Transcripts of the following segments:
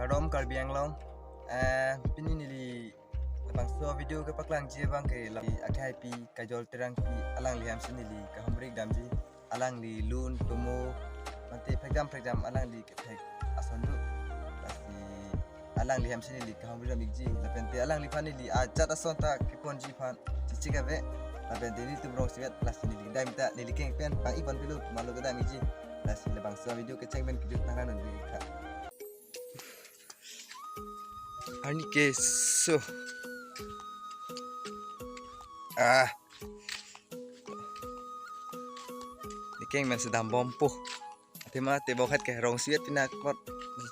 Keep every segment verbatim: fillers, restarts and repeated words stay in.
Kardom Karbi Anglong. Eh, pini neli labangso video kepaklangji abang ke la akhai pi Kajol Terangpi alangli ahem si neli kahumri damji. Alangli lun tomo mate phekjam phekjam alangli kethek ason do. Lasi alangli ahem si neli kahumri dam-ikji. Lapen te alangliphan neli ajat ason ta keponji aphan chichik ave. Lapen te nelitum rong sivet lasi neli kedam ta neli keng pen pang-i pon pilo malo kedam-ikji. Lasi labangso video kecheng pen kejut nang nanun dei kha. Arni keso. Ah. Keng men sedam bompo. Athema te bokhat ke rong sivet pinakot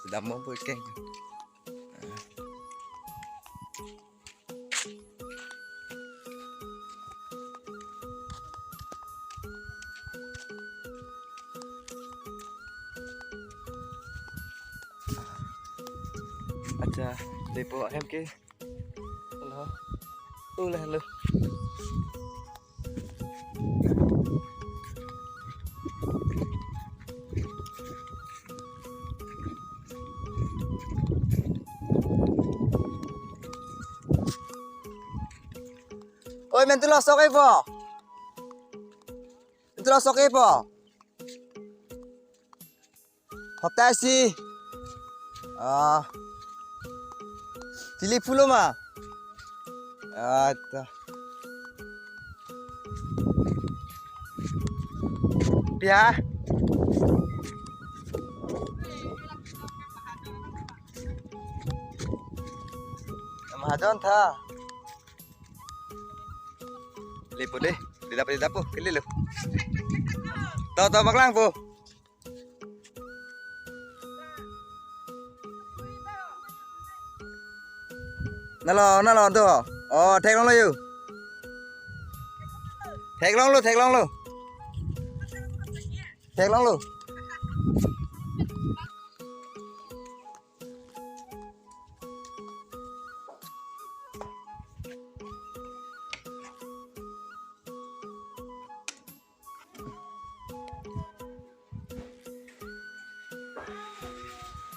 sedam bompo keng. Ah. Acha, depo ahem ke. Hello. Hello, hello. Oi, mentu lo sok ipo. Mentu lo sok ipo. Hopta isi. Ah. Chili phulo ma. Ah, ta. Pia. Mahajon tha. Lepo deh. Didap didap po. Kele lo. To to paklang po. Nalo, nalo, to. Oh, theklonglo yo. Theklonglo, theklonglo. Theklonglo.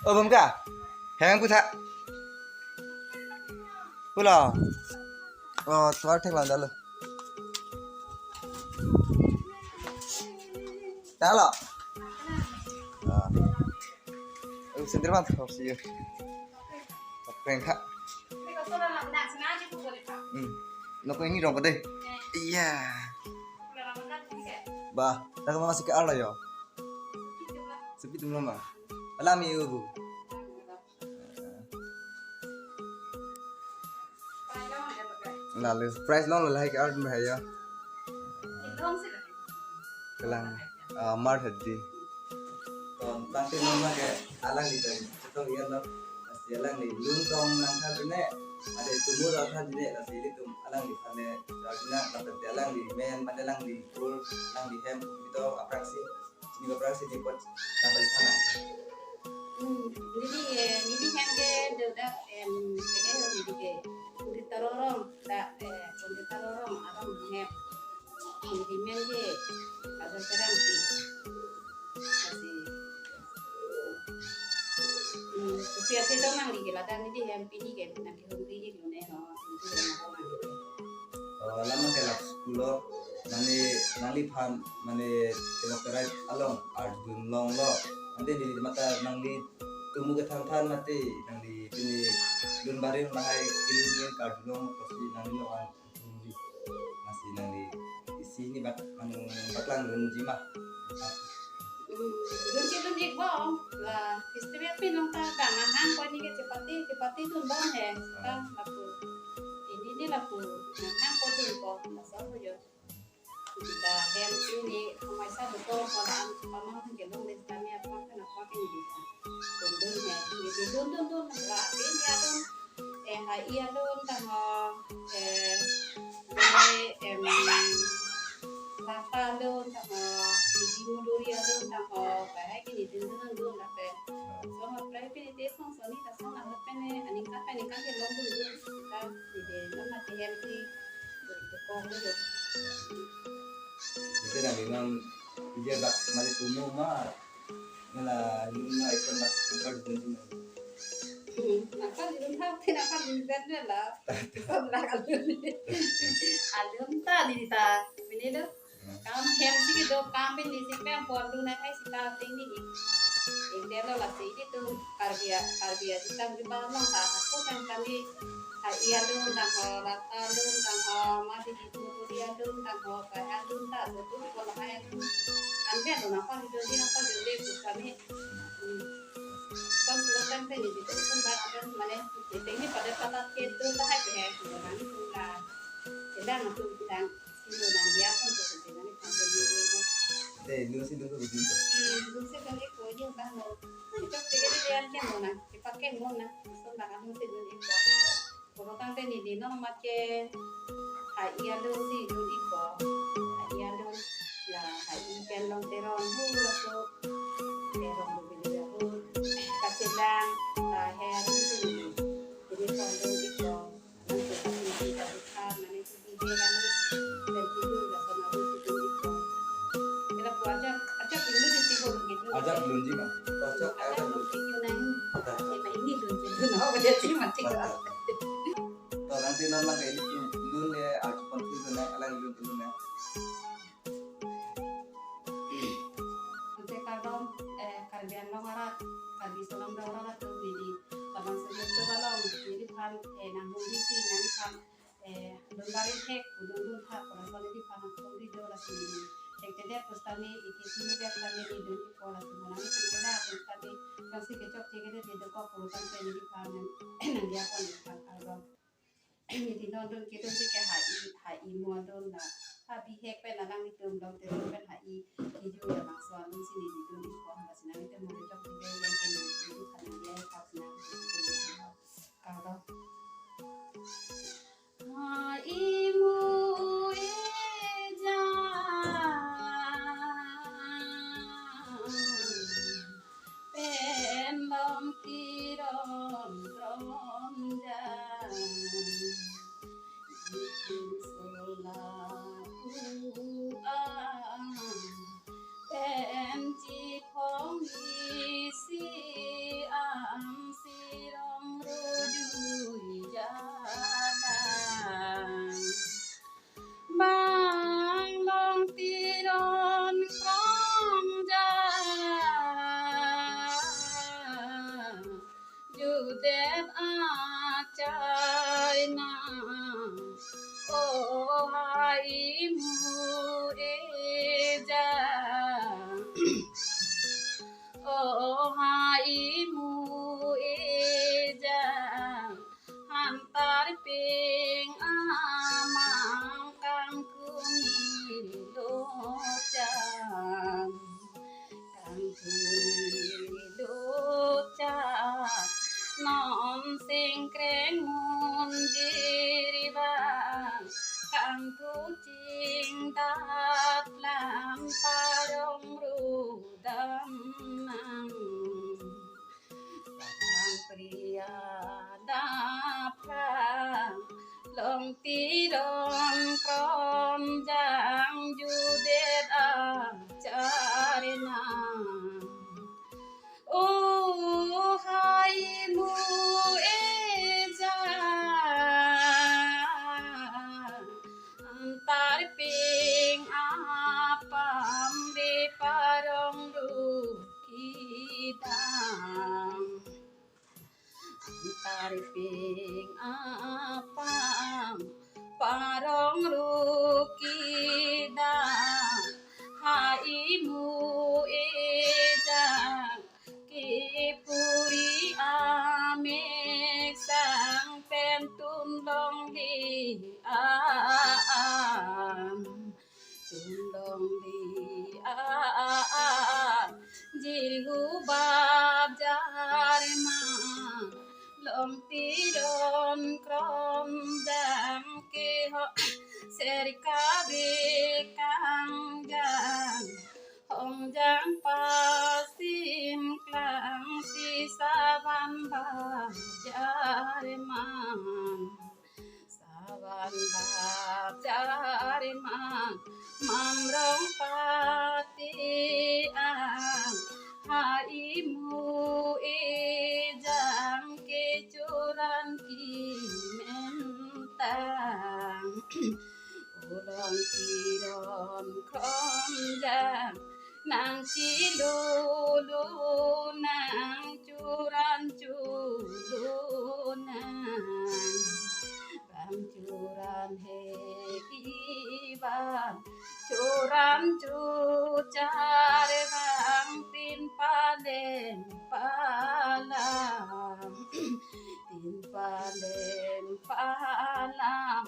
Oh, bumka. Heng putha. Pulo. Oh, tuar thek lan dalo. Dalo. Ah. Oh, sendiri bang, oh, see you. Prank kha. Hmm. Noko ini rong ko dei. Iya. Ba, tak masih ke arlo yo. Sepi tum lama. Alami ibu. Lalu price long lahai ke art bahaya. Kelang, ah, mar hadi. Ton tangte non lage alangli tong. Cetong iya lo. Lasi alangli lun tong nangkha jine. Ada tumur akha jine lasi ilitum alangliphan le. Jina lapen te alangli men mate alangli ur alangli hem ito aprak si. Sini aprak si jipot sampai sana. Hmm, neli, eh, neli hem ke do dak, em, pede ho neli ke. Puri tarorong, dak, eh, puri tarorong, arong hem. Neli men ke, ada terang si. Kasi. Hmm, tapi asal itu nang di ke, lada neli hem pini ke, nang ke hungri ke, lune ho. Oh, lama ke lak school lo, mane nangliphan, mane democratic along ardun longlo. Ante neli mata nanglitum kethanthan mate nangli pini lun barim lahai ilun ardun long pasti nangli long an. Masih nangli isi ni bak nang baklang lun jima. Hmm, lun ke lun ik bom. La history apin long ta bang nang hang ko ni ke chepate, chepate dun bom he. Bang lapu. Ini ni lapu. Nang hang ko dun ko. Laso ko yo. Kita hem ini hamaisa betul ko la an pamang ke long les tanya apa kan apa kan ini. Dun dun he. Ini dun dun dun. La ini adun. Eh, hai iya dun tang ho, eh, bole, em, lata dun tang ho, biji muduri dun tang ho, bahai kini dun dun dun lapen. So, apply pini te song soni ta song ahut pene, aningkan pene kan ke long dun dun, kan, ide, long mati hem ti, dun, dun, kong dun. Ite na memang ije bak mari tumu ma, nala nuna ikan bak, bak dun dun. Hmm, nangphan lun thap te nangphan lun pen pen la. Son la kalun. Alun ta di ta. Mene do. Kam hem si kedo kam pen di si pen por lun nang hai si ta ting ni di. Ing de lo la si di tu Karbi a, Karbi a si tam di ba long ta aku kan kami. Hai iya lun tang ho, rata lun tang ho, mati di tu iya lun tang ho, kaya lun ta tu tu ko la hai lun. An pen lo nangphan di tu di nangphan di tu kami. Hmm. Kon pulo tangte ni dito, kon ba aben mane, iteng ni pada patat ke tu ba hai ke hai, ko nang tu la. Kedang tu kedang, si lo nang dia kon tu kedang ni kon tu ni ni. Te, lun si lun tu kedang tu. Hmm, lun si lun iko yo ba lo. Ni chok te ke dia ke mo nang, ke pakai mo nang, kon ba lun si lun iko. Pulo tangte ni di non mat ke hai iya lun si lun iko. Hai iya lun la hai i pen Long Teron hu lo so. Teron lo bili ya hu. Kachelang la hai lun si lun. Jadi kon lun iko. Nang tu si si ta bukha mane si si de kan. Dan si lun la so na lun si lun iko. Kira pu ajak, ajak lun si si ho gitu. Ajak lun ji ma. Ajak, ajak lun si lun nang. Ata. Ema ini lun si lun ho dia si mati. Ata. To, nang ti non lang ke ini lun, lun le, ah, chupon tu lun le, alang lun tu lun le. Ante kardom, eh, Karbi Anglong arat, Karbi Sonam Dong arat tu ni di. Labang sejak tu balong, ni di phan, eh, nang hum di si, nang di phan, eh, lun barit hek, lun lun thak, kora soni di phan, nang hum di do la si ni. Hek te dek pusitame, iki sini dek tame ni dun iko la si mo nang, hek te dek pusitame, nang si kechok cheke dek di dokok, koro tangte ni di phan, nang, nang dia pon di phan, kardom. Ni di non dun kedun si ke hai i, hai i mo dun la. Ha bihek pen alang ni tum long te pen hai i. Kiju ya bang so alun si ni di dun iko ha si nang te mo kechok tu be yang ke ni tu kan ni ya kap si nang tu tu tu. Kardom. Hai i mo e ja. Pen Long Teron krom jang. Bikin sula ku ang. Pen chiphong isi ang sirong rujui jadang. Bang Long Teron krom jang, judet achai nang, o hai i mo e ja. O hai i mo e ja. Antar ping amang kangkung ilo chan. Kangkung ilo chan. Non singkreng munjiri bang. Kangkung chingdat lam parong rudam nang. Sang pria daphrang Long Teron krom jang judet achai nang. O hai mo e ja. Antar ping apam de parong ru kidang. Antar ping apam parong ru kidang. Hai i mo e jang kipuri amek sang pen tun longri an. Tun longri an jirhu bab jarman Long Teron krom jang keho serka bekang jang. Hong jang pasim klang si savan bab jarman. Savan bab jarman Mamrong Pati ang. Hai i mo e jang ke Nang chilulu nang churan chulu nang. Bang churan he ki bang churan chuchar bang tin palem palam. Tin palem palam.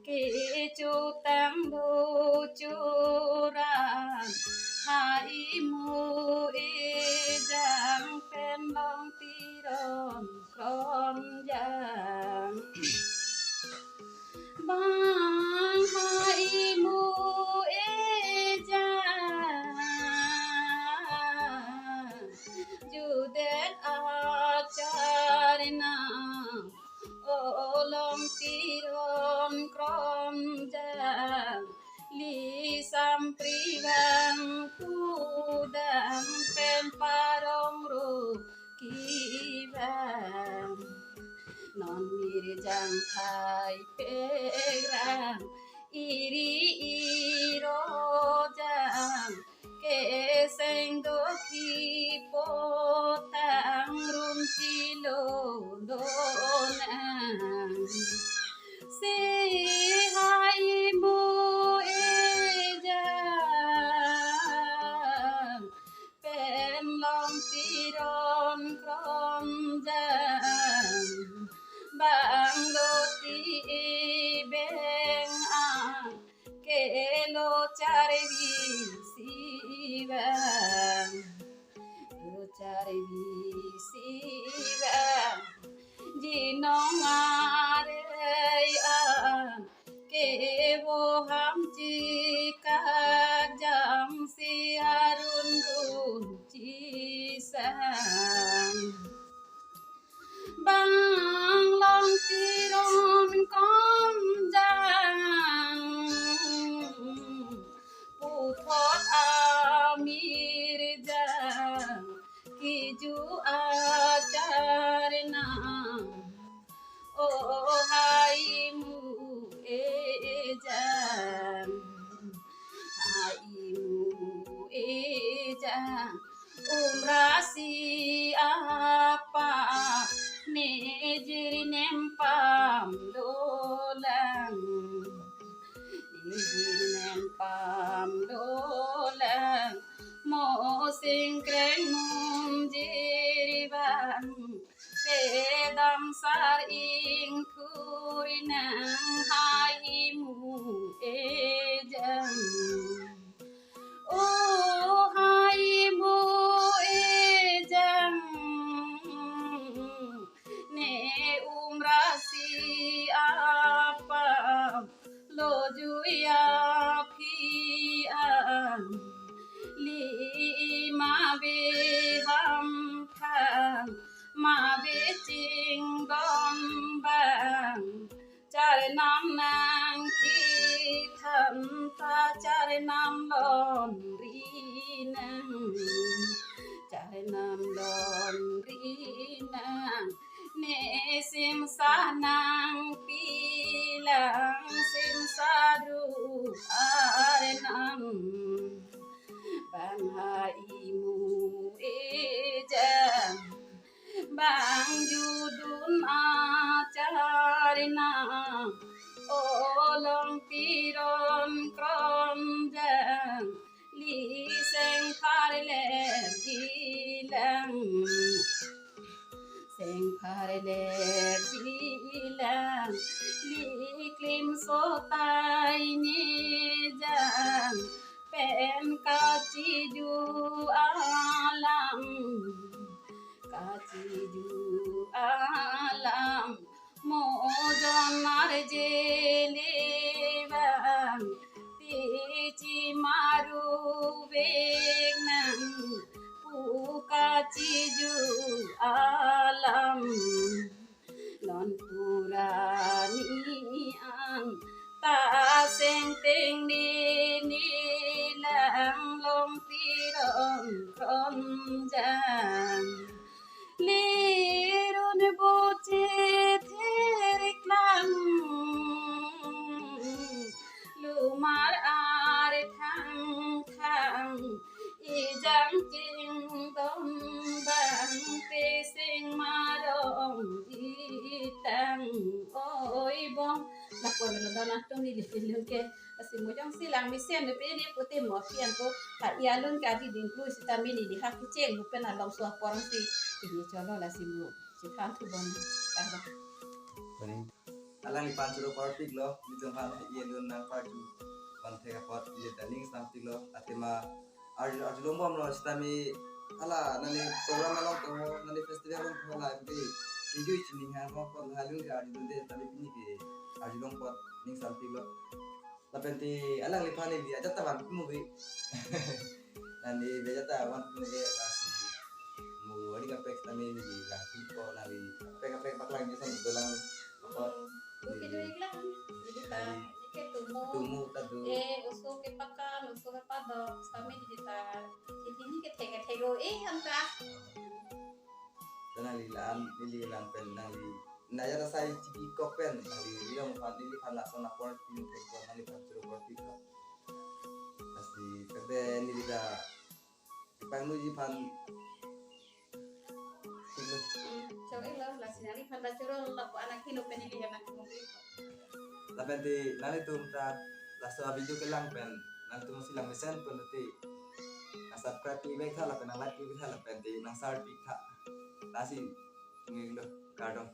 Kechutang do churan ha imu ejang pen long tiron kronjang. Bang ha imu ejang judet achar na. O long tiron kronjang, lisam pribang kudang pen parong ro kibang. Non mirjang thai perang, iri irojang, keseng dokhi potang rum chilo donang. Si ha imu ejang pen long tiron kronjang. Bang do ti beng ang kelo charvi si bang. Lo charvi si bang. Jinong arei an kevo ham chikak jam si arun run chisang. Bang long tiron kronjang, puthot amirjang, kiju achar na. O ha imu ejang, ha imu ejang, umrasi apa nejir nempam dolang, nejir nempam dolang, mo singkreng munjir bang. Pedam sar ingthur nang ha imu ejang. O ha imu ejang. Ne umrasi apa lo jui aphi an. Lima beham thang ma beching don bang. Charnam nang kithan ta charnam lon rinang. Charnam lon rinang. Ne simsa nang pilang simsa dru arnam. Bang ha imu ejang. Bang judun achar na. O long tiron kronjang. Liseng pharle jilang. Seng pharle jilang. Liklim sotai nejang. Pen kachiju alam. Kachiju alam. Mojon arje le bang. Tichi maru vek nang. Pu kachiju alam. Non purani an ta seng ting ni ni lang long tiron kronjang. Lirun buchi thir klang. Lumar ar thang thang. Lapu lo don atum neli alun ke, lasi mo jongsi lang mesen lo pen ne pute mo api anko, ha i alun ke adi ding klui sitame neli ha kecheng lo pen alongso apor si pini cholo lasi mo chethan thu bon. Kardom. Alangliphan choro parpiklo, nelitum aphan i alun nangparju pon thek apot neli ta ning sampiklo, athema arju arjulongbomlo sitame hala nani program along tong ho, nani festival along tong ho, la ke kejui chini hang ho, apot la alun ke arjulonde, tame pini ke arjulong apot ning sampiklo. Lapen te alangliphan neli ajat ta van mo ke. Neli be ajat ta van mo ke, lasi mo ari kaprek tame neli lang pi ko, neli kaprek kaprek paklang je son dolang apot. Hmm. Oke, neli do iklang. Jadi ta, neli ini ke tumu. Tumu ta do. Eh, oso kepakal, oso kepadok, sitame neli ta. Jadi ini ke thek thek lo, eh, anta. Ta neli lang, neli lang pen neli. Naya rasa chiki kok pen, neli bilang aphan neliphan lason apor pin thek apot neliphan choro apor pin lo. Lasi kede neli ta pangnuji aphan. Chok-iklo, lasi nangliphan ta choro lapu anak hino pen ili anak mungkin. Lapen te nanglitum ta laso video kelang pen, nanglitum si lang mesen pen te, nang subscribe pi baik tha lapen nang like pi tha lapen te nang share pi tha. Lasi ngi lo, kardom.